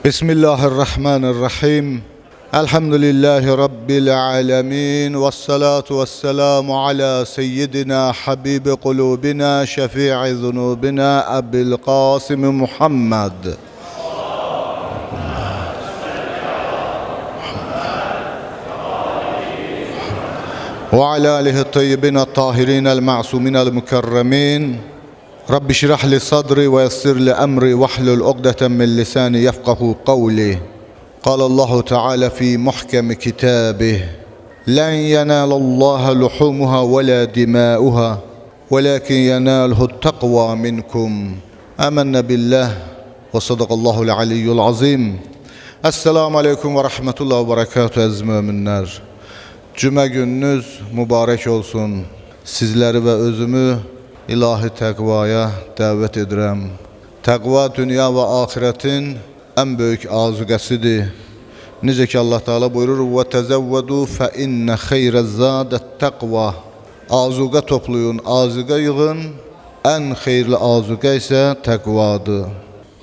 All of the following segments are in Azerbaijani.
Bismillahirrahmanirrahim. Elhamdülillahi Rabbil alemin. Vessalatu vesselamu ala seyyidina habibi kulubina, şefii zunubina, Ebil Kasım Muhammed. Ve ala alihi tayyibin tahirin el ma'sumin el mükerremin. Rabbi şirah li sadri ve yessir li emri vahlul uqdeten min lisani yefkahu kavli. قال الله تعالى في محكم كتابه: لن ينال الله لحومها ولا دماؤها ولكن يناله التقوى منكم. آمنا بالله وصدق الله العلي العظيم. Esselamu Aleyküm ve Rahmetullah ve Berekatuhu aziz müminler. Cümə gününüz mübarək olsun. Sizləri və özümü ilahi təqvaya dəvət edirəm. Təqva dünya və axirətin ən böyük azuqəsidir. Necə ki Allah Teala buyurur: "Və təzəvvədu fə innə xeyrəz zadət təqva." Azuqə toplayın, azuqə yığın. Ən xeyirli azuqə isə təqvadır.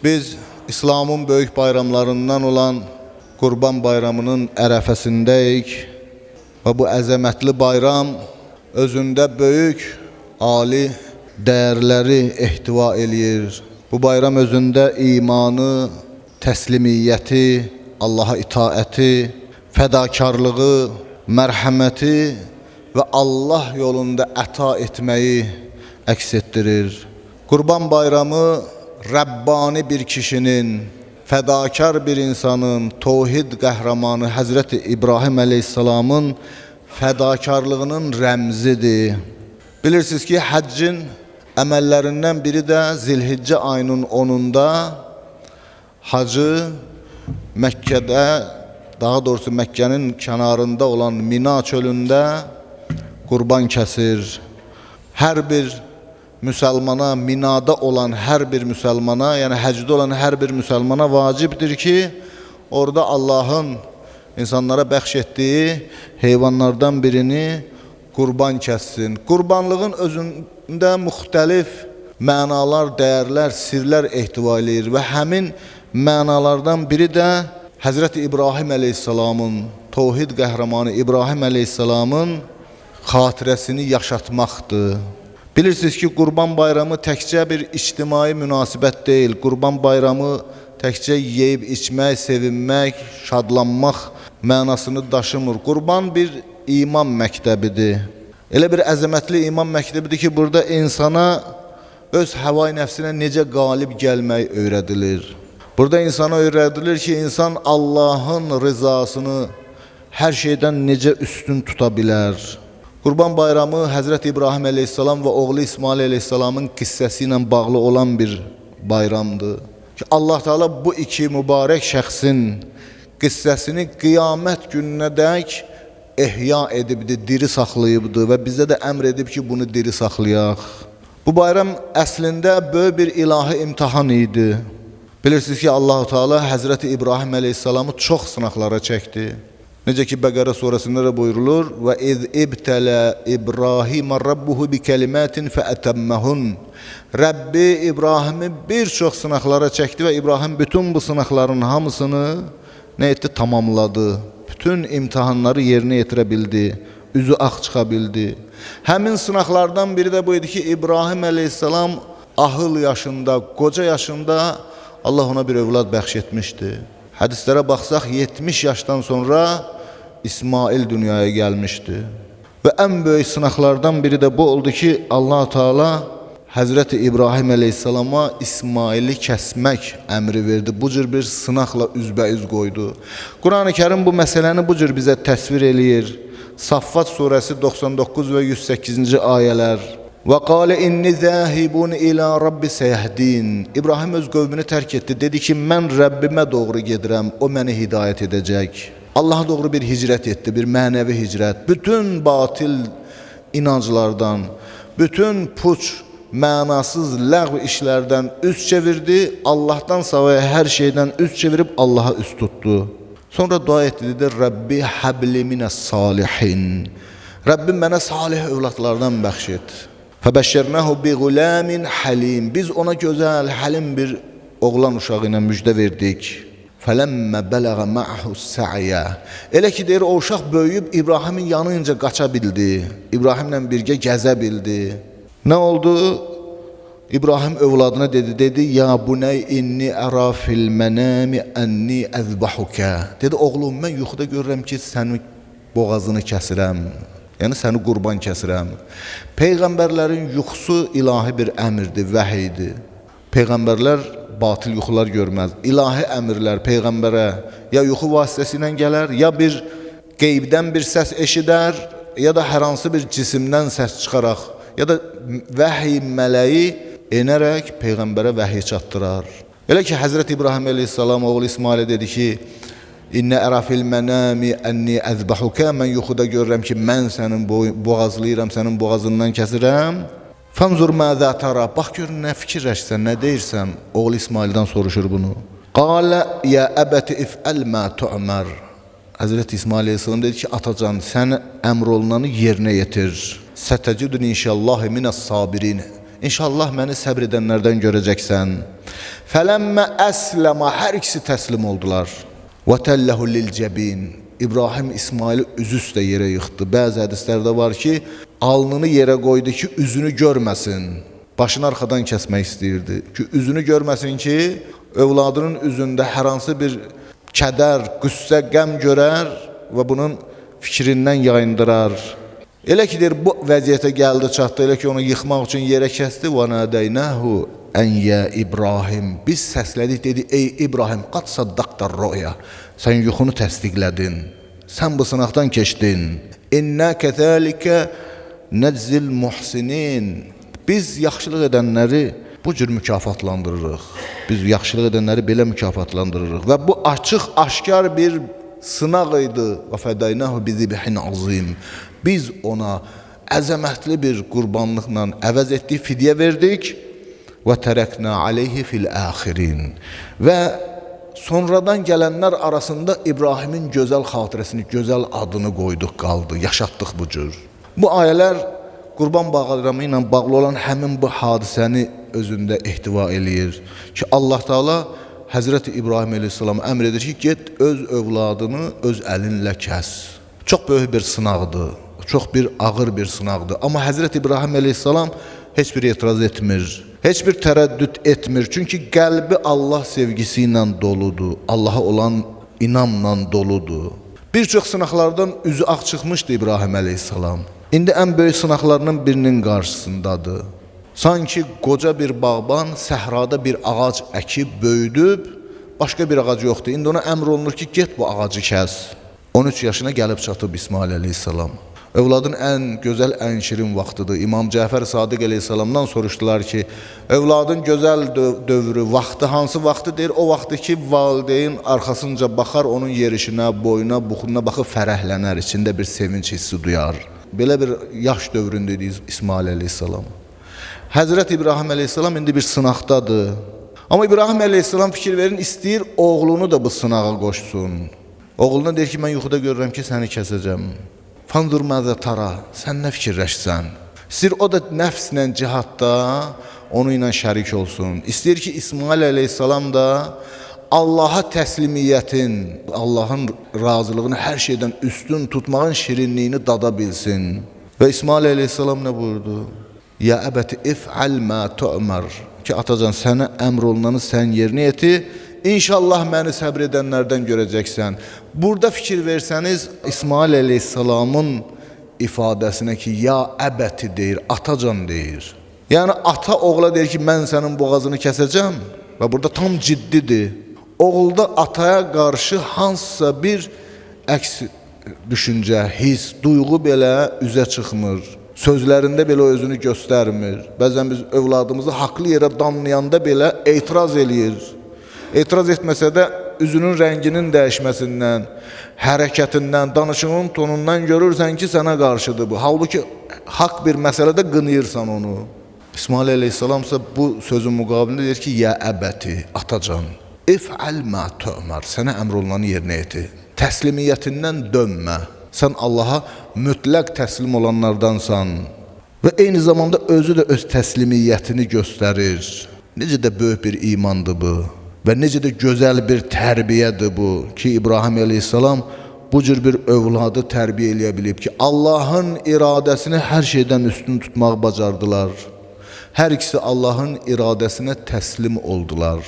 Biz İslamın böyük bayramlarından olan Qurban Bayramının ərəfəsindəyik. Və bu əzəmətli bayram özündə böyük, ali dəyərləri ehtiva eləyir. Bu bayram özündə imanı, təslimiyyəti, Allaha itaəti, fədakarlığı, mərhəməti və Allah yolunda əta etməyi əks etdirir. Qurban Bayramı Rəbbani bir kişinin, fədakar bir insanın, tohid qəhrəmanı Həzrəti İbrahim əleyhissalamın fədakarlığının rəmzidir. Bilirsiniz ki, həccin əməllərindən biri də Zilhiccə ayının 10-unda hacı Məkkədə, daha doğrusu Məkkənin kənarında olan Mina çölündə qurban kəsir. Hər bir müsəlmana, Minada olan hər bir müsəlmana, yəni həcdə olan hər bir müsəlmana vacibdir ki, orada Allahın insanlara bəxş etdiyi heyvanlardan birini qurban kəssin. Qurbanlığın özündə müxtəlif mənalar, dəyərlər, sirlər ehtiva eləyir və həmin mənalardan biri də Həzrəti İbrahim əleyhissalamın, tohid qəhrəmanı İbrahim əleyhissalamın xatirəsini yaşatmaqdır. Bilirsiniz ki, Qurban Bayramı təkcə bir ictimai münasibət deyil. Qurban Bayramı təkcə yeyib içmək, sevinmək, şadlanmaq mənasını daşımır. Qurban bir iman məktəbidir. Elə bir əzəmətli iman məktəbidir ki, burada insana öz həvai nəfsinə necə qalib gəlmək öyrədilir. Burada insana öyrədilir ki, insan Allahın rızasını hər şeydən necə üstün tuta bilər. Qurban Bayramı Həzrəti İbrahim əleyhissalam və oğlu İsmail əleyhissalamın qissəsi ilə bağlı olan bir bayramdır. Ki Allah Teala bu iki mübarək şəxsin qissəsini qiyamət gününədək ehya edibdi, diri saxlayıbdı və bizə də əmr edib ki, bunu diri saxlayaq. Bu bayram əslində böyük bir ilahi imtahan idi. Bilirsiniz ki, Allah Teala Həzrəti İbrahim əleyhissalamı çox sınaqlara çəkdi. Necə ki Bəqərə surəsində də buyurulur: "Və iz ibtələ İbrahim rabbuhu bi kelimatin fəətəmməhun." Rəbbi İbrahimi bir çox sınaqlara çəkdi və İbrahim bütün bu sınaqların hamısını nə etdi? Tamamladı. Bütün imtahanları yerinə yetirə bildi. Üzü ağ çıxa bildi. Həmin sınaqlardan biri də bu idi ki, İbrahim əleyhissalam ahıl yaşında, qoca yaşında Allah ona bir övlad bəxş etmişdi. Hədislərə baxsaq 70 yaşdan sonra İsmail dünyaya gəlmişdi. Və ən böyük sınaqlardan biri də bu oldu ki, Allah Teala Həzrəti İbrahim əleyhissalama İsmaili kəsmək əmri verdi. Bu cür bir sınaqla üzbəüz qoydu. Qur'an-ı Kərim bu məsələni bu cür bizə təsvir eləyir. Saffat surəsi 99 və 108-ci ayələr. Və qale inni zahibun ila rabbi seyehdin. İbrahim öz qövmünü tərk etdi. Dedi ki, mən Rəbbimə doğru gedirəm. O məni hidayət edəcək. Allaha doğru bir hicrət etdi, bir mənəvi hicrət. Bütün batil inanclardan, bütün puç, mənasız ləğv işlərdən üz çevirdi. Allahdan savaya hər şeydən üz çevirib Allaha üz tutdu. Sonra dua etdi, dedi: Rəbbi həbli minəs salihin. Rəbbim mənə salih övladlardan bəxş et. Fəbəşşərnəhu bi guləmin halim. Biz ona gözəl, həlim bir oğlan uşağı ilə müjdə verdik. Fələmmə bələğə ma'hu sə'yə. Elə ki, deyir, o uşaq böyüyüb İbrahimin yanınca qaça bildi. İbrahimlə birgə gəzə bildi. Nə oldu? İbrahim övladına dedi, ya buney inni əra fil mənəmi ənni əzbahukə. Dedi, oğlum, mən yuxuda görürəm ki, səni boğazını kəsirəm. Yəni, səni qurban kəsirəm. Peyğəmbərlərin yuxusu ilahi bir əmirdir, vəhiydir. Peyğəmbərlər batil yuxular görməz. İlahi əmirlər peyğəmbərə ya yuxu vasitəsilə gələr, ya bir qeybdən bir səs eşidər, ya da hər hansı bir cisimdən səs çıxaraq, ya da vəhiy mələyi enərək peyğəmbərə vəhiy çatdırar. Elə ki, Həzrət İbrahim əleyhissalam oğlu İsmailə dedi ki, İnnə əra fil mənəmi ənni əzbəhukə, mən yuxuda görürəm ki, mən sənin boğazlayıram, sənin boğazından kəsirəm. Fənzur məzə tara, bax gör nə fikirləşsən, nə deyirsən? Oğlu İsmaildən soruşur bunu. Qalə ya əbəti ifəl mə tu'mər. Həzrət İsmail əleyhissalam dedi ki, atacan, sən əmr olunanı yerinə yetir. Sətəcidun inşəllahi minəs sabirin. İnşallah məni səbr edənlərdən görəcəksən. Fələmmə əsləmə, hər ikisi təslim oldular. Və təlləhu lil-cəbin. İbrahim İsmaili üzü üstə yerə yıxdı. Bəzi hədislərdə var ki, alnını yerə qoydu ki, üzünü görməsin. Başını arxadan kəsmək istəyirdi. Ki, üzünü görməsin ki, övladının üzündə hər hansı bir kədər, qüssə, qəm görər və bunun fikrindən yayındırar. Elə ki, deyir, bu vəziyyətə gəldi, çatdı, elə ki, onu yıxmaq üçün yerə kəsdi. Və nədəynəhu ən yə İbrahim. Biz səslədik, dedi, ey İbrahim, qad saddaqtar rüya. Sən yuxunu təsdiqlədin. Sən bu sınaqdan keçdin. İnnə kəzəlikə neczil muhsinin. Biz yaxşılıq edənləri bu cür mükafatlandırırıq. Biz yaxşılıq edənləri belə mükafatlandırırıq. Və bu açıq, aşkar bir sınaq idi. Və fədəynəhu bizibhin azim. Biz ona əzəmətli bir qurbanlıqla əvəz etdik, fidyə verdik. Və tərəknə aleyhi fil əxirin. Və sonradan gələnlər arasında İbrahimin gözəl xatirəsini, gözəl adını qoyduq, qaldı, yaşatdıq bu cür. Bu ayələr Qurban Bayramı ilə bağlı olan həmin bu hadisəni özündə ehtiva eləyir ki, Allah Teala Həzrəti İbrahim əleyhissalama əmr edir ki, get öz övladını öz əlinlə kəs. Çox böyük bir sınaqdır, çox bir ağır bir sınaqdır. Amma Həzrəti İbrahim əleyhissalam heç bir etiraz etmir, heç bir tərəddüd etmir. Çünki qəlbi Allah sevgisi ilə doludur, Allaha olan inamla doludur. Bir çox sınaqlardan üzü ağ çıxmışdı İbrahim əleyhissalam. İndi ən böyük sınaqlarının birinin qarşısındadır. Sanki qoca bir bağban səhrada bir ağac əkib, böyüdüb, başqa bir ağac yoxdur. İndi ona əmr olunur ki, get bu ağacı kəs. 13 yaşına gəlib çatıb İsmail əleyhissalam. Övladın ən gözəl, ən şirin vaxtıdır. İmam Cəfər Sadiq əleyhissalamdan soruşdular ki, övladın gözəl dövrü, vaxtı hansı vaxtı deyir? O vaxtı ki, valideyn arxasınca baxar, onun yerişinə, boyuna, buxununa baxıb fərəhlənər, içində bir sevinç hissi duyar. Belə bir yaş dövründə idi İsmail əleyhissalam. Həzrət İbrahim əleyhissalam indi bir sınaqdadır. Amma İbrahim əleyhissalam fikir verin, istəyir oğlunu da bu sınağa qoşsun. Oğluna deyir ki, mən yuxuda görürəm ki, səni kəsəcəm. Fanzur məzə tara, sən nə fikirləşsən? İstəyir o da nəfslə cihadda onu ilə şərik olsun. İstəyir ki, İsmail əleyhissalam da Allaha təslimiyyətin, Allahın razılığını hər şeydən üstün tutmağın şirinliyini dada bilsin. Və İsmail əleyhissalam nə buyurdu? Ya əbəti if'al mə tu'mər. Ki, atacan, sənə əmr olunanı sən yerinə yetir. İnşallah məni səbr edənlərdən görəcəksən. Burada fikir versəniz, İsmail əleyhissalamın ifadəsinə ki, ya əbəti deyir, atacan deyir. Yəni, ata oğla deyir ki, mən sənin boğazını kəsəcəm və burada tam ciddidir. Oğulda ataya qarşı hansısa bir əks düşüncə, his, duyğu belə üzə çıxmır. Sözlərində belə özünü göstərmir. Bəzən biz övladımızı haqlı yerə danlayanda belə etiraz eləyir. Etiraz etməsə də üzünün rənginin dəyişməsindən, hərəkətindən, danışığının tonundan görürsən ki, sənə qarşıdır bu. Halbuki haqq bir məsələdə qınayırsan onu. İsmail əleyhissalam isə bu sözün müqabilində deyir ki, ya əbəti, atacan, if'al mə tu'mər, sənə əmr olunanı yerinə yetir. Təslimiyyətindən dönmə. Sən Allaha mütləq təslim olanlardansan. Və eyni zamanda özü də öz təslimiyyətini göstərir. Necə də böyük bir imandır bu. Və necə də gözəl bir tərbiyədir bu ki, İbrahim əleyhissalam bu cür bir övladı tərbiyə eləyə bilib ki, Allahın iradəsini hər şeydən üstün tutmaq bacardılar. Hər ikisi Allahın iradəsinə təslim oldular.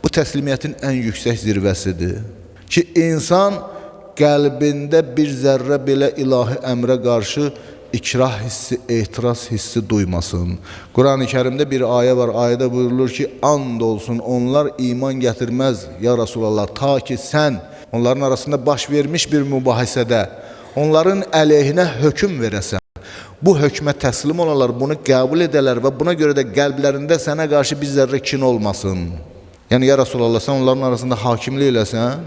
Bu təslimiyyətin ən yüksək zirvəsidir ki, insan qəlbində bir zərrə belə ilahi əmrə qarşı ikrah hissi, etiraz hissi duymasın. Quran-ı Kərimdə bir ayə var. Ayədə buyurulur ki, and olsun onlar iman gətirməz ya Rasulallah, ta ki sən onların arasında baş vermiş bir mübahisədə onların əleyhinə hökm verəsən. Bu hökmə təslim olarlar, bunu qəbul edələr və buna görə də qəlblərində sənə qarşı bir zərrə kin olmasın. Yəni, ya Rasulallah, sən onların arasında hakimlik eləsən,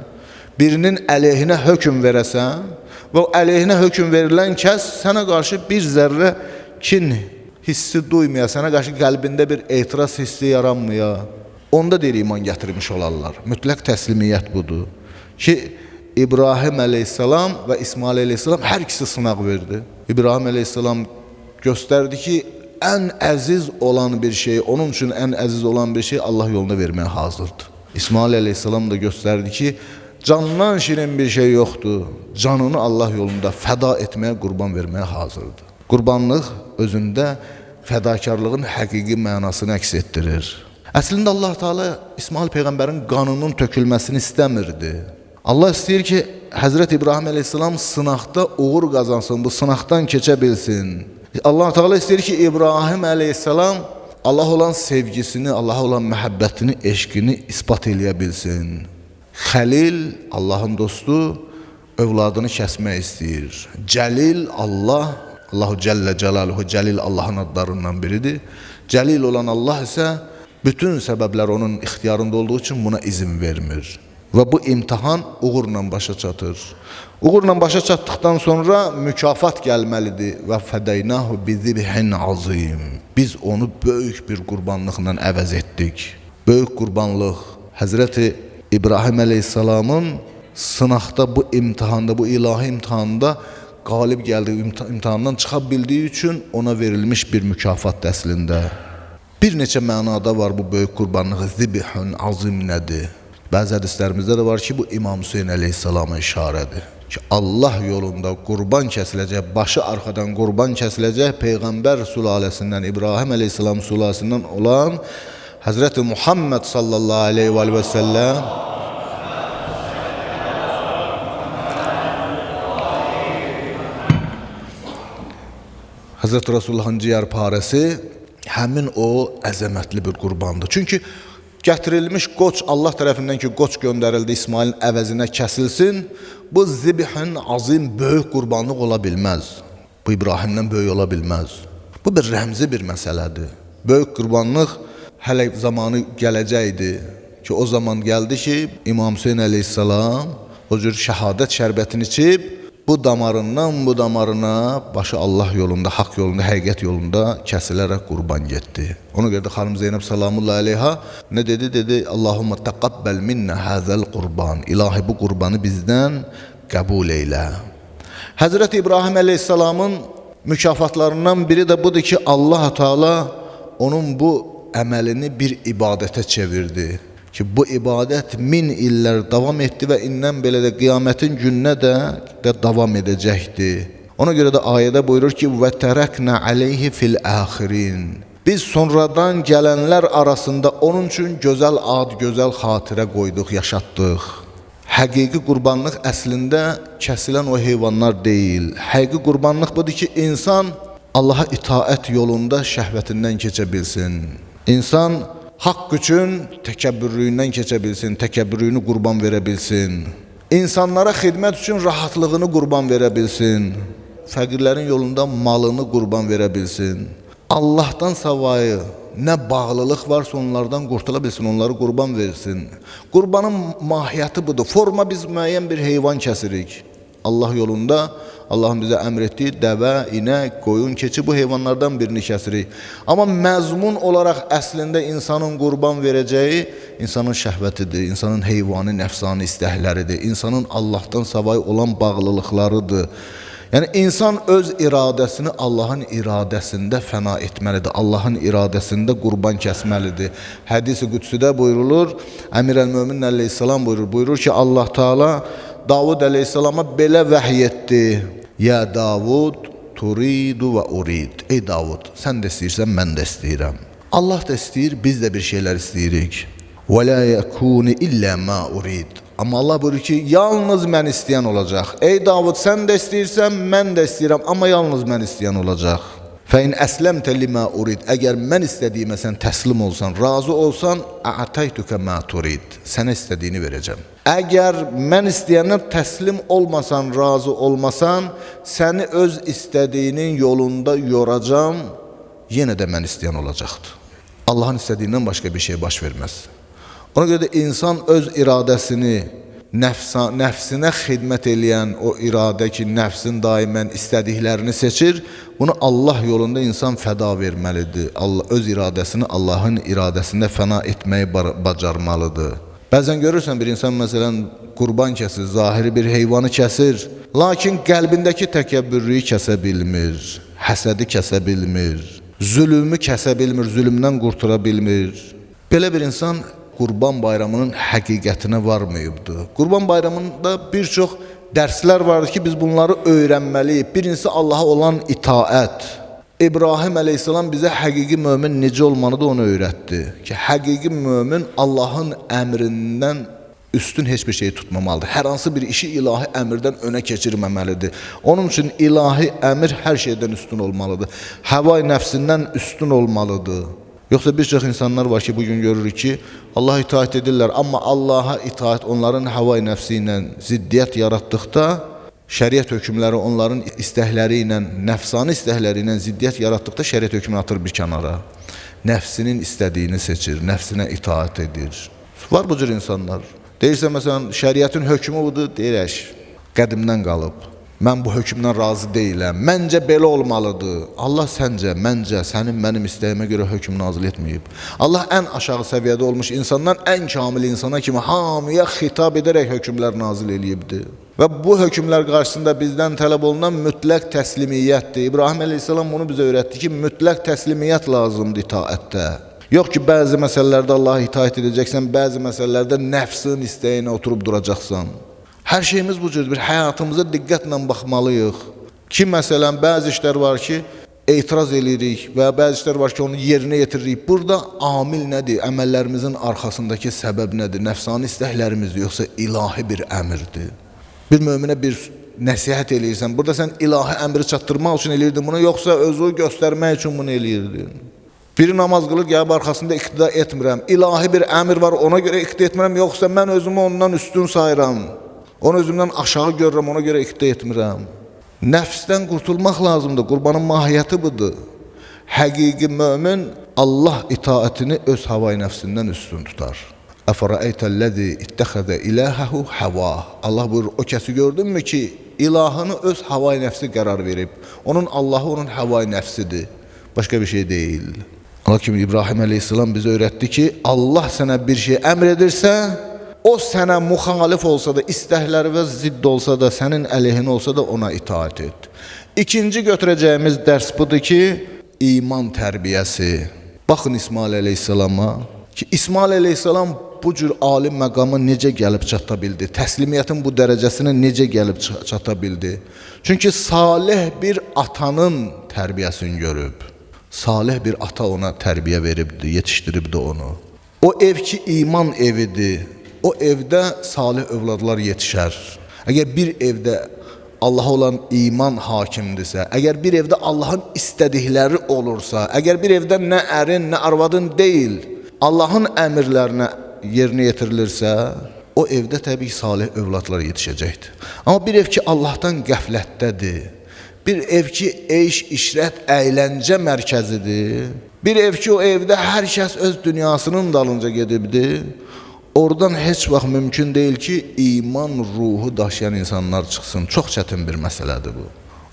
birinin əleyhinə hökm verəsən və o əleyhinə hökm verilən kəs sənə qarşı bir zərrə kin hissi duymaya, sənə qarşı qəlbində bir etiraz hissi yaranmaya, onda deyir iman gətirmiş olarlar. Mütləq təslimiyyət budur ki, İbrahim əleyhissalam və İsmail əleyhissalam hər ikisi sınaq verdi. İbrahim əleyhissalam göstərdi ki, ən əziz olan bir şey, onun üçün ən əziz olan bir şey Allah yolunda verməyə hazırdır. İsmail əleyhissalam da göstərdi ki, candan şirin bir şey yoxdur. Canını Allah yolunda fəda etməyə, qurban verməyə hazırdır. Qurbanlıq özündə fədakarlığın həqiqi mənasını əks etdirir. Əslində Allah Teala İsmail peyğəmbərin qanının tökülməsini istəmirdi. Allah istəyir ki, Həzrət İbrahim əleyhissalam sınaqda uğur qazansın, bu sınaqdan keçə bilsin. Allah Teala istəyir ki, İbrahim əleyhissalam Allah olan sevgisini, Allaha olan məhəbbətini, eşqini isbat eləyə bilsin. Xəlil, Allahın dostu, övladını kəsmək istəyir. Cəlil, Allah, Allahu Cəllə Cəlaluhu, Cəlil Allahın adlarından biridir. Cəlil olan Allah isə bütün səbəblər onun ixtiyarında olduğu üçün buna izin vermir. Və bu imtahan uğurla başa çatır. Uğurla başa çatdıqdan sonra mükafat gəlməlidir. Və fədəynahu bizibhin azim. Biz onu böyük bir qurbanlıqla əvəz etdik. Böyük qurbanlıq Həzrəti İbrahim əleyhissalamın sınaqda, bu imtahanda, bu ilahi imtahanda qalib gəldiyi, imtahandan çıxa bildiyi üçün ona verilmiş bir mükafat əslində. Bir neçə mənada var bu böyük qurbanlıq. Zibhun azim nədir? Bəzi hədislərimizdə də var ki, bu İmam Hüseyin əleyhissalama işarədir. Ki, Allah yolunda qurban kəsiləcək, başı arxadan qurban kəsiləcək Peyğəmbər sülaləsindən, İbrahim əleyhissalam sülaləsindən olan Həzrəti Muhammed sallallahu aleyhi və səlləm Həzrəti Rasulullahın ciyərparəsi həmin o əzəmətli bir qurbandır. Çünki gətirilmiş qoç, Allah tərəfindən ki, qoç göndərildi İsmailin əvəzinə kəsilsin, bu zibhin azim böyük qurbanlıq ola bilməz. Bu İbrahimdən böyük ola bilməz. Bu bir rəmzi bir məsələdir. Böyük qurbanlıq hələ zamanı gələcəkdi ki, o zaman gəldi ki, İmam Hüseyin əleyhissalam o cür şəhadət şərbətini içib, bu damarından bu damarına başı Allah yolunda, haqq yolunda, həqiqət yolunda kəsilərək qurban getdi. Ona görə də xanım Zeynəb salamullah əleyha nə dedi? Dedi, Allahumma taqabbal minna hazal qurban. İlahi bu qurbanı bizdən qəbul eylə. Həzrəti İbrahim əleyhissalamın mükafatlarından biri də budur ki, Allah Teala onun bu əməlini bir ibadətə çevirdi. Ki bu ibadət 1000 illər davam etdi və indən belə də qiyamətin gününə də davam edəcəkdi. Ona görə də ayədə buyurur ki, və tərəknə aleyhi fil axirin. Biz sonradan gələnlər arasında onun üçün gözəl ad, gözəl xatirə qoyduq, yaşatdıq. Həqiqi qurbanlıq əslində kəsilən o heyvanlar deyil. Həqiqi qurbanlıq budur ki, insan Allaha itaət yolunda şəhvətindən keçə bilsin. İnsan haqq üçün təkəbbürlüyündən keçə bilsin, təkəbbürlüyünü qurban verə bilsin. İnsanlara xidmət üçün rahatlığını qurban verə bilsin. Fəqirlərin yolunda malını qurban verə bilsin. Allahdan savayı nə bağlılıq varsa onlardan qurtula bilsin, onları qurban versin. Qurbanın mahiyyəti budur. Forma biz müəyyən bir heyvan kəsirik. Allah yolunda Allahın bizə əmr etdiyi dəvə, inək, qoyun, keçi bu heyvanlardan birini kəsirik. Amma məzmun olaraq əslində insanın qurban verəcəyi insanın şəhvətidir, insanın heyvani, nəfsani istəkləridir, insanın Allahdan savayı olan bağlılıqlarıdır. Yəni, insan öz iradəsini Allahın iradəsində fəna etməlidir. Allahın iradəsində qurban kəsməlidir. Hədis-i Qüdsüdə buyurulur, Əmir əl-Möminin əleyhissalam buyurur. Buyurur ki, Allah Teala Davud əleyhissalama belə vəhy etdi. Ya Davud, turidu və urid. Ey Davud, sən də istəyirsən, mən də istəyirəm. Allah da istəyir, biz də bir şeylər istəyirik. Və la yekunu illə ma urid. Amma Allah buyurur ki, yalnız mən istəyən olacaq. Ey Davud, sən də istəyirsən, mən də istəyirəm, amma yalnız mən istəyən olacaq. Fə in əsləmtə limə urid. Əgər mən istədiyimə sən təslim olsan, razı olsan, a'taytuka ma turid. Sənə istədiyini verəcəm. Əgər mən istəyəndən təslim olmasan, razı olmasan, səni öz istədiyinin yolunda yoracam, yenə də mən istəyən olacaqdır. Allahın istədiyindən başqa bir şey baş verməz. Ona görə də insan öz iradəsini, nəfsinə xidmət eləyən o iradə ki, nəfsin daimən istədiklərini seçir, bunu Allah yolunda insan fəda verməlidir. Allah, öz iradəsini Allahın iradəsində fəna etməyi bacarmalıdır. Bəzən görürsən bir insan məsələn qurban kəsir, zahiri bir heyvanı kəsir, lakin qəlbindəki təkəbbürlüyü kəsə bilmir, həsədi kəsə bilmir, zülmü kəsə bilmir, zülmdən qurtula bilmir. Belə bir insan Qurban Bayramının həqiqətinə varmayıbdır. Qurban Bayramında bir çox dərslər vardır ki, biz bunları öyrənməliyik. Birincisi Allaha olan itaət. İbrahim əleyhissalam bizə həqiqi mömin necə olmalıdır onu öyrətdi. Ki, həqiqi mömin Allahın əmrindən üstün heç bir şeyi tutmamalıdır. Hər hansı bir işi ilahi əmrdən önə keçirməməlidir. Onun üçün ilahi əmr hər şeydən üstün olmalıdır. Həvay nəfsindən üstün olmalıdır. Yoxsa bir çox insanlar var ki, bugün görürük ki, Allaha itaət edirlər, amma Allaha itaət onların həvay nəfsi ilə ziddiyyət yaratdıqda, şəriət hökmləri onların istəkləri ilə, nəfsani istəkləri ilə ziddiyyət yaratdıqda şəriət hökmünü atır bir kənara. Nəfsinin istədiyini seçir, nəfsinə itaət edir. Var bu cür insanlar. Deyirsə, məsələn, şəriətin hökmü budur, deyir, qədimdən qalıb. Mən bu hökmdən razı deyiləm. Məncə belə olmalıdır. Allah səncə, məncə, sənin mənim istəyimə görə hökm nazil etməyib. Allah ən aşağı səviyyədə olmuş insandan ən kamil insana kimi hamıya xitab edərək hökmlər nazil eləyibdir. Və bu hökmlər qarşısında bizdən tələb olunan mütləq təslimiyyətdir. İbrahim əleyhissalam bunu bizə öyrətdi ki, mütləq təslimiyyət lazımdır itaətdə. Yox ki, bəzi məsələlərdə Allaha itaət edəcəksən, bəzi məsələlərdə nəfsin istəyinə oturub duracaqsan. Hər şeyimiz bu cürdür. Həyatımıza diqqətlə baxmalıyıq. Ki, məsələn, bəzi işlər var ki, etiraz eləyirik və bəzi işlər var ki, onu yerinə yetiririk. Burada amil nədir? Əməllərimizin arxasındakı səbəb nədir? Nəfsani istəklərimizdir, yoxsa ilahi bir əmrdir? Bir möminə bir nəsihət eləyirsən. Burada sən ilahi əmri çatdırmaq üçün eləyirdin bunu, yoxsa özü göstərmək üçün bunu eləyirdin? Biri namaz qılır, gəlib arxasında iqtida etmirəm. İlahi bir əmr var, ona görə iqtida etmirəm, yoxsa mən özümü ondan üstün sayıram. Onu özümdən aşağı görürəm, ona görə iqtida etmirəm. Nəfsdən qurtulmaq lazımdır. Qurbanın mahiyyəti budur. Həqiqi mömin Allah itaətini öz havayı nəfsindən üstün tutar. Əfərəeytəl-ləzi ittəxəzə iləhəhu həvah. Allah buyurur, o kəsi gördünmü ki, ilahını öz havayı nəfsi qərar verib. Onun Allahı onun havayı nəfsidir. Başqa bir şey deyil. Lakin İbrahim əleyhissalam bizə öyrətdi ki, Allah sənə bir şey əmr edirsə, o sənə müxalif olsa da, istəkləri və zidd olsa da, sənin əleyhinə olsa da ona itaət et. İkinci götürəcəyimiz dərs budur ki, iman tərbiyəsi. Baxın İsmail əleyhissalama ki, İsmail əleyhissalam bu cür ali məqama necə gəlib çata bildi? Təslimiyyətin bu dərəcəsinə necə gəlib çata bildi? Çünki salih bir atanın tərbiyəsini görüb. Salih bir ata ona tərbiyə veribdi, yetişdiribdi onu. O ev ki, iman evidir. O evdə salih övladlar yetişər. Əgər bir evdə Allaha olan iman hakimdirsə, əgər bir evdə Allahın istədikləri olursa, əgər bir evdə nə ərin, nə arvadın deyil, Allahın əmrlərinə yerinə yetirilirsə, o evdə təbii ki, salih övladlar yetişəcəkdir. Amma bir ev ki, Allahdan qəflətdədir, bir ev ki, eyş, işrət, əyləncə mərkəzidir, bir ev ki, o evdə hər kəs öz dünyasının dalınca gedibdir, oradan heç vaxt mümkün deyil ki, iman ruhu daşıyan insanlar çıxsın. Çox çətin bir məsələdir bu.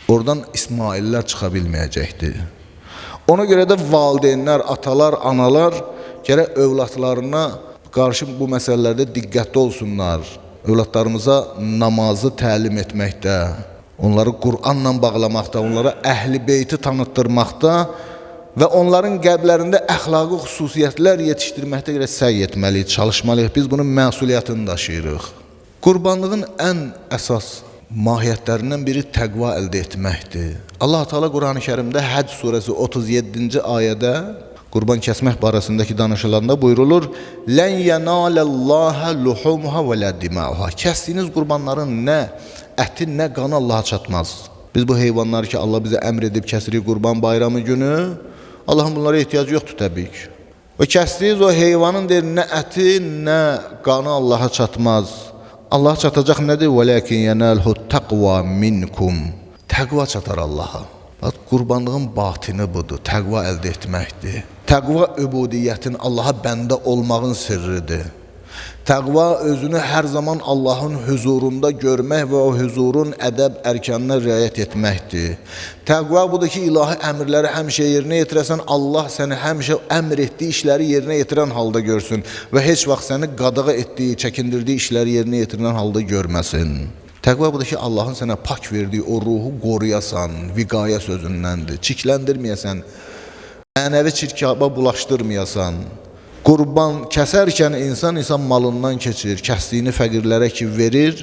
Oradan İsmaillər çıxa bilməyəcəkdir. Ona görə də valideynlər, atalar, analar gərək övladlarına qarşı bu məsələlərdə diqqətli olsunlar. Övladlarımıza namazı təlim etməkdə, Onları Qur'anla bağlamaqda, onlara Əhl-i Beyti tanıtdırmaqda və onların qəlblərində əxlaqi xüsusiyyətlər yetişdirməkdə görə səy etməliyik, çalışmalıyıq. Biz bunun məsuliyyətini daşıyırıq. Qurbanlığın ən əsas mahiyyətlərindən biri təqva əldə etməkdir. Allah Teala Qur'an-ı Kərimdə Həcc surəsi 37-ci ayədə qurban kəsmək barəsindəki danışılanda buyurulur: "Lən yenalallaha luhumuha və la dimauha." Kəsdiyiniz qurbanların nə əti, nə qanı Allaha çatmaz. Biz bu heyvanları ki Allah bizə əmr edib kəsirik Qurban Bayramı günü, Allahın bunlara ehtiyacı yoxdur təbii ki. Və kəsdiyiniz o heyvanın deyir nə əti, nə qanı Allaha çatmaz. Allah çatacaq nədir? Vələkin yenəlhu təqva minkum. Təqva çatar Allaha. Bax, qurbanlığın batini budur. Təqva əldə etməkdir. Təqva übudiyyətin, Allaha bəndə olmağın sirridir. Təqva özünü hər zaman Allahın hüzurunda görmək və o hüzurun ədəb ərkanına riayət etməkdir. Təqva budur ki, ilahi əmrləri həmişə yerinə yetirəsən, Allah səni həmişə əmr etdiyi işləri yerinə yetirən halda görsün və heç vaxt səni qadağa etdiyi, çəkindirdiyi işləri yerinə yetirən halda görməsin. Təqva budur ki, Allahın sənə pak verdiyi o ruhu qoruyasan, viqayə sözündəndir, çikləndirməyəsən, mənəvi çirkaba bulaşdırmayasan. Qurban kəsərkən insan malından keçir, kəsdiyini fəqirlərə ki verir,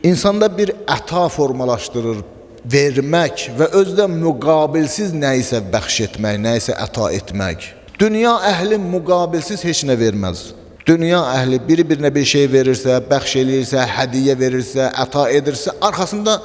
insanda bir əta formalaşdırır, vermək və özdə müqabilsiz nəyisə bəxş etmək, nəyisə əta etmək. Dünya əhli müqabilsiz heç nə verməz. Dünya əhli biri-birinə bir şey verirsə, bəxş eləyirsə, hədiyyə verirsə, əta edirsə, arxasında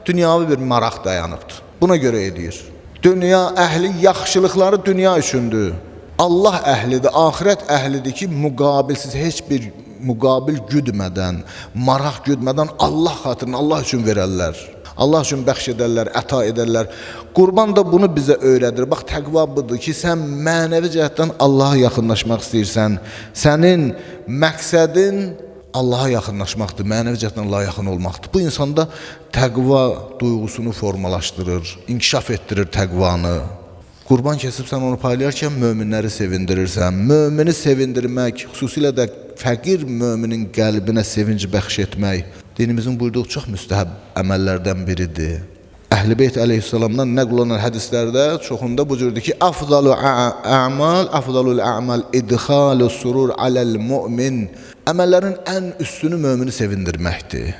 dünyavi bir maraq dayanıbdır. Buna görə edir. Dünya əhli yaxşılıqları dünya üçündür. Allah əhlidir, axirət əhlidir ki, müqabilsiz, heç bir müqabil güdmədən, maraq güdmədən Allah xatirinə, Allah üçün verərlər. Allah üçün bəxş edərlər, əta edərlər. Qurban da bunu bizə öyrədir. Bax, təqva budur ki, sən mənəvi cəhətdən Allaha yaxınlaşmaq istəyirsən. Sənin məqsədin Allaha yaxınlaşmaqdır, mənəvi cəhətdən Allaha yaxın olmaqdır. Bu insanda təqva duyğusunu formalaşdırır, inkişaf etdirir təqvanı. Qurban kəsib sən onu paylayarkən möminləri sevindirirsən. Mömini sevindirmək, xüsusilə də fəqir möminin qəlbinə sevinc bəxş etmək dinimizin buyurduğu çox müstəhəb əməllərdən biridir. Əhl-i Beyt əleyhissalamdan nəql olunan hədislərdə çoxunda bu cürdür ki, afdalu a'mal, afdalul a'mal idxalu surur aləl mümin. Əməllərin ən üstünü mömini sevindirməkdir.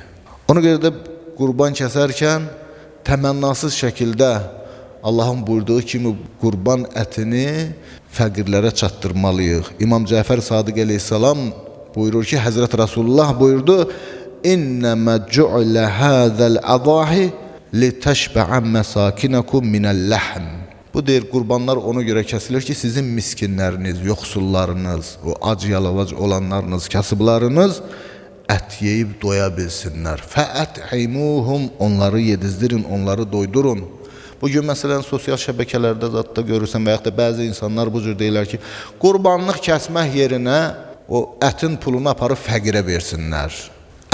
Ona görə də qurban kəsərkən təmənnasız şəkildə Allahın buyurduğu kimi qurban ətini fəqirlərə çatdırmalıyıq. İmam Cəfər Sadiq əleyhissalam buyurur ki, Həzrət Rasulullah buyurdu: "İnnəmə cu'lə hâzəl adahi litəşbə'ə məsakinakum minəl-lahm." Bu deyir, qurbanlar ona görə kəsilir ki, sizin miskinləriniz, yoxsullarınız, o ac yalavac olanlarınız, kasıblarınız ət yeyib doya bilsinlər. Fəət'imuhum, onları yedizdirin, onları doydurun. Bugün məsələn sosial şəbəkələrdə zətdə görürsən və yaxud da bəzi insanlar bu cür deyirlər ki, qurbanlıq kəsmək yerinə o ətin pulunu aparıb fəqirə versinlər.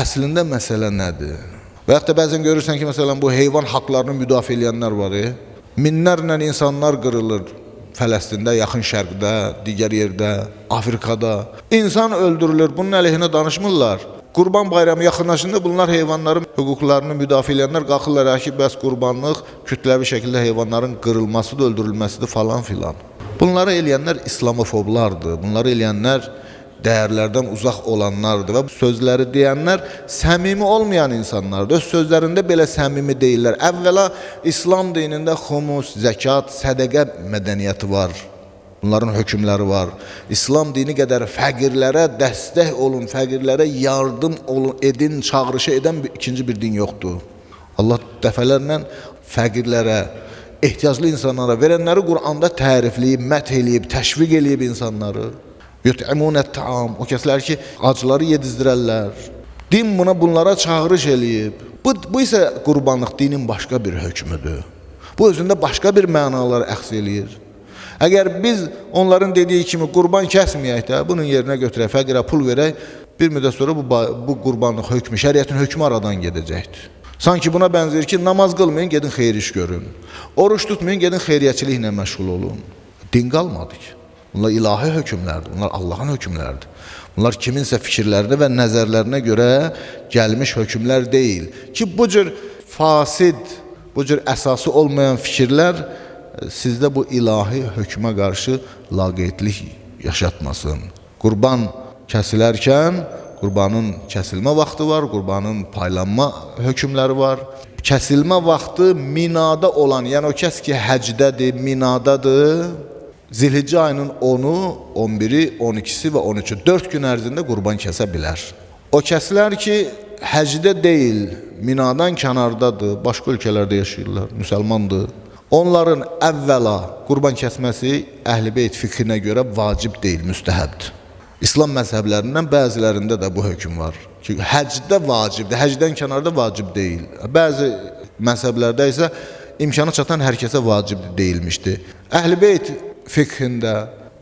Əslində məsələ nədir? Və yaxud da bəzən görürsən ki, məsələn bu heyvan haqlarını müdafiə edənlər var. Minlərlə insanlar qırılır Fələstində, Yaxın Şərqdə, digər yerdə, Afrikada. İnsan öldürülür, bunun əleyhinə danışmırlar. Qurban Bayramı yaxınlaşında bunlar heyvanların hüquqlarını müdafiə edənlər qalxırlar ki, bəs qurbanlıq kütləvi şəkildə heyvanların qırılmasıdır, öldürülməsidir falan filan. Bunları eləyənlər İslamofoblardır. Bunları eləyənlər dəyərlərdən uzaq olanlardır və bu sözləri deyənlər səmimi olmayan insanlardır. Öz sözlərində belə səmimi deyirlər. Əvvəla İslam dinində xumus, zəkat, sədəqə mədəniyyəti var. Bunların hökmləri var. İslam dini qədər fəqirlərə dəstək olun, fəqirlərə yardım olun, edin, çağırışı edən ikinci bir din yoxdur. Allah dəfələrlə fəqirlərə, ehtiyaclı insanlara verənləri Quranda tərifləyib, məth eləyib, təşviq eləyib insanları. Yut'imunət taam, o kəslər ki, acıları yedizdirərlər. Din buna bunlara çağırış eləyib. Bu isə qurbanlıq dinin başqa bir hökmüdür. Bu özündə başqa bir mənalar əxz eləyir. Əgər biz onların dediyi kimi qurban kəsməyək də, bunun yerinə götürək, fəqirə pul verək, bir müddət sonra bu qurbanlıq hökmü, şəriətin hökmü aradan gedəcəkdir. Sanki buna bənzəyir ki, namaz qılmayın, gedin xeyir iş görün. Oruç tutmayın, gedin xeyriyyəçiliklə məşğul olun. Din qalmadı ki. Bunlar ilahi hökmlərdir, bunlar Allahın hökmləridir. Bunlar kiminsə fikirlərinə və nəzərlərinə görə gəlmiş hökmlər deyil. Ki, bu cür fasid, bu cür əsası olmayan fikirlər sizdə bu ilahi hökmə qarşı laqeydlik yaşatmasın. Qurban kəsilərkən qurbanın kəsilmə vaxtı var, qurbanın paylanma hökmləri var. Kəsilmə vaxtı Minada olan, yəni o kəs ki həcdədir, Minadadır, Zilhiccə ayının 10-u, 11-i, 12-si və 13-ü 4 gün ərzində qurban kəsə bilər. O kəslər ki həcdə deyil, Minadan kənardadır, başqa ölkələrdə yaşayırlar, müsəlmandır. Onların əvvəla qurban kəsməsi Əhl-i Beyt fikrinə görə vacib deyil, müstəhəbdir. İslam məzhəblərindən bəzilərində də bu hökm var ki, həcdə vacibdir, həcdən kənarda vacib deyil. Bəzi məzhəblərdə isə imkanı çatan hər kəsə vacib deyilmişdi. Əhl-i Beyt fiqhində,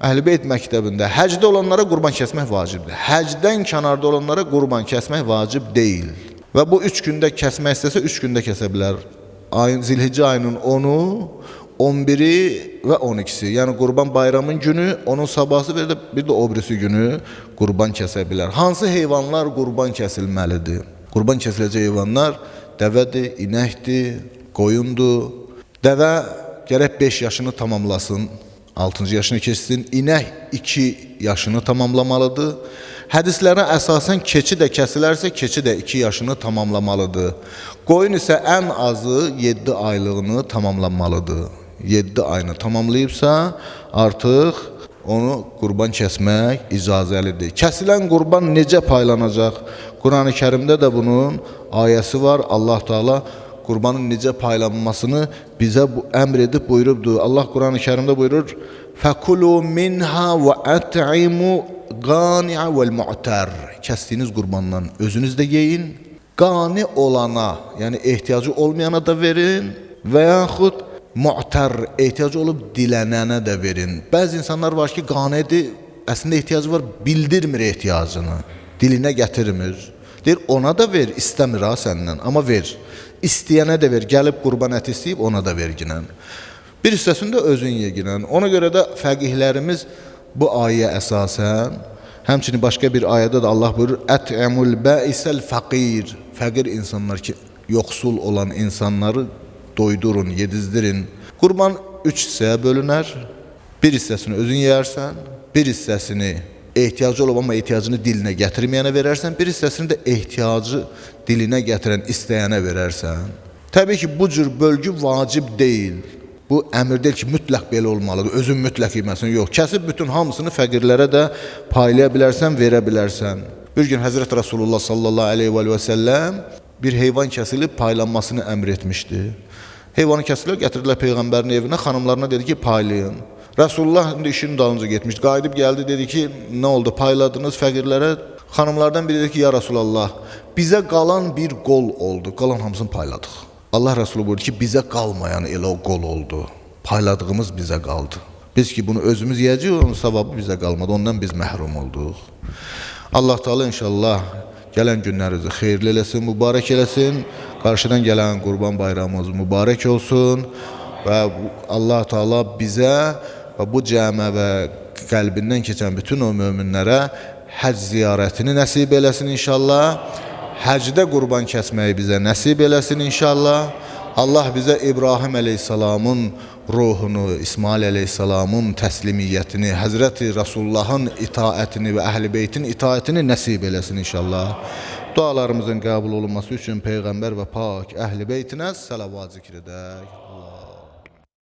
Əhl-i Beyt məktəbində həcdə olanlara qurban kəsmək vacibdir. Həcdən kənarda olanlara qurban kəsmək vacib deyil. Və bu 3 gündə kəsmək istəsə 3 gündə kəsə bilər. Zilhiccə ayının 10-u, 11-i və 12-si. Yəni Qurban Bayramın günü, onun sabahısı və bir də o birisi günü qurban kəsə bilər. Hansı heyvanlar qurban kəsilməlidir? Qurban kəsiləcək heyvanlar dəvədir, inəkdir, qoyundur. Dəvə gərək 5 yaşını tamamlasın, 6-cı yaşını keçsin. İnək 2 yaşını tamamlamalıdır. Hədislərə əsasən keçi də kəsilərsə, keçi də 2 yaşını tamamlamalıdır. Qoyun isə ən azı 7 aylığını tamamlanmalıdır. 7 ayını tamamlayıbsa, artıq onu qurban kəsmək icazəlidir. Kəsilən qurban necə paylanacaq? Quran-ı Kərimdə də bunun ayəsi var. Allah Teala qurbanın necə paylanmasını bizə bu əmr edib buyurubdur. Allah Quran-ı Kərimdə buyurur: "Fəkulu minha və at'imu qani'a vel-mu'tar." Kəsdiyiniz qurbandan özünüz də yeyin, qani olana, yəni ehtiyacı olmayana da verin və yaxud mu'tar, ehtiyacı olub dilənənə də verin. Bəzi insanlar var ki, qanidir, əslində ehtiyacı var, bildirmir ehtiyacını, dilinə gətirmir. Deyir, ona da ver, istəmir ha səndən, amma ver. İstəyənə də ver, gəlib qurban əti istəyib, ona da verginən. Bir hissəsini də özün yeginən. Ona görə də fəqihlərimiz bu ayəyə əsasən, həmçinin başqa bir ayədə də Allah buyurur: "Ət'imul ba'isel faqir." Fəqir insanlar ki, yoxsul olan insanları doydurun, yedizdirin. Qurban 3 hissəyə bölünər. Bir hissəsini özün yeyərsən, bir hissəsini ehtiyacı olub amma ehtiyacını dilinə gətirməyənə verərsən, bir hissəsini də ehtiyacı dilinə gətirən, istəyənə verərsən. Təbii ki, bu cür bölgü vacib deyil. Bu əmr deyil ki, mütləq belə olmalıdır, özün mütləq yeməsin. Yox, kəsib bütün hamısını fəqirlərə də paylaya bilərsən, verə bilərsən. Bir gün Həzrət Rasulullah sallallahu aleyhi və səlləm bir heyvan kəsilib paylanmasını əmr etmişdi. Heyvanı kəsilər, gətirdilər Peyğəmbərin evinə, xanımlarına dedi ki, paylayın. Rasulullah indi işinin dalınca getmişdi. Qayıdıb gəldi, dedi ki, nə oldu, payladınız fəqirlərə? Xanımlardan biri dedi ki, ya Rasulallah, bizə qalan bir qol oldu, qalan hamısını payladıq. Allah Resulü buyurdu ki, bizə qalmayan elə o qol oldu. Payladığımız bizə qaldı. Biz ki, bunu özümüz yeyəcəyik, onun savabı bizə qalmadı, ondan biz məhrum olduq. Allah Teala inşallah gələn günlərinizi xeyirli eləsin, mübarək eləsin. Qarşıdan gələn Qurban Bayramımız mübarək olsun və Allah Teala bizə və bu cəmə və qəlbindən keçən bütün o möminlərə həcc ziyarətini nəsib eləsin inşallah. Həcdə qurban kəsməyi bizə nəsib eləsin inşallah. Allah bizə İbrahim əleyhissalamın ruhunu, İsmail əleyhissalamın təslimiyyətini, Həzrəti Rasulullahın itaətini və Əhl-i Beytin itaətini nəsib eləsin inşallah. Dualarımızın qəbul olunması üçün Peyğəmbər və pak Əhl-i Beytinə səlavat zikr edək.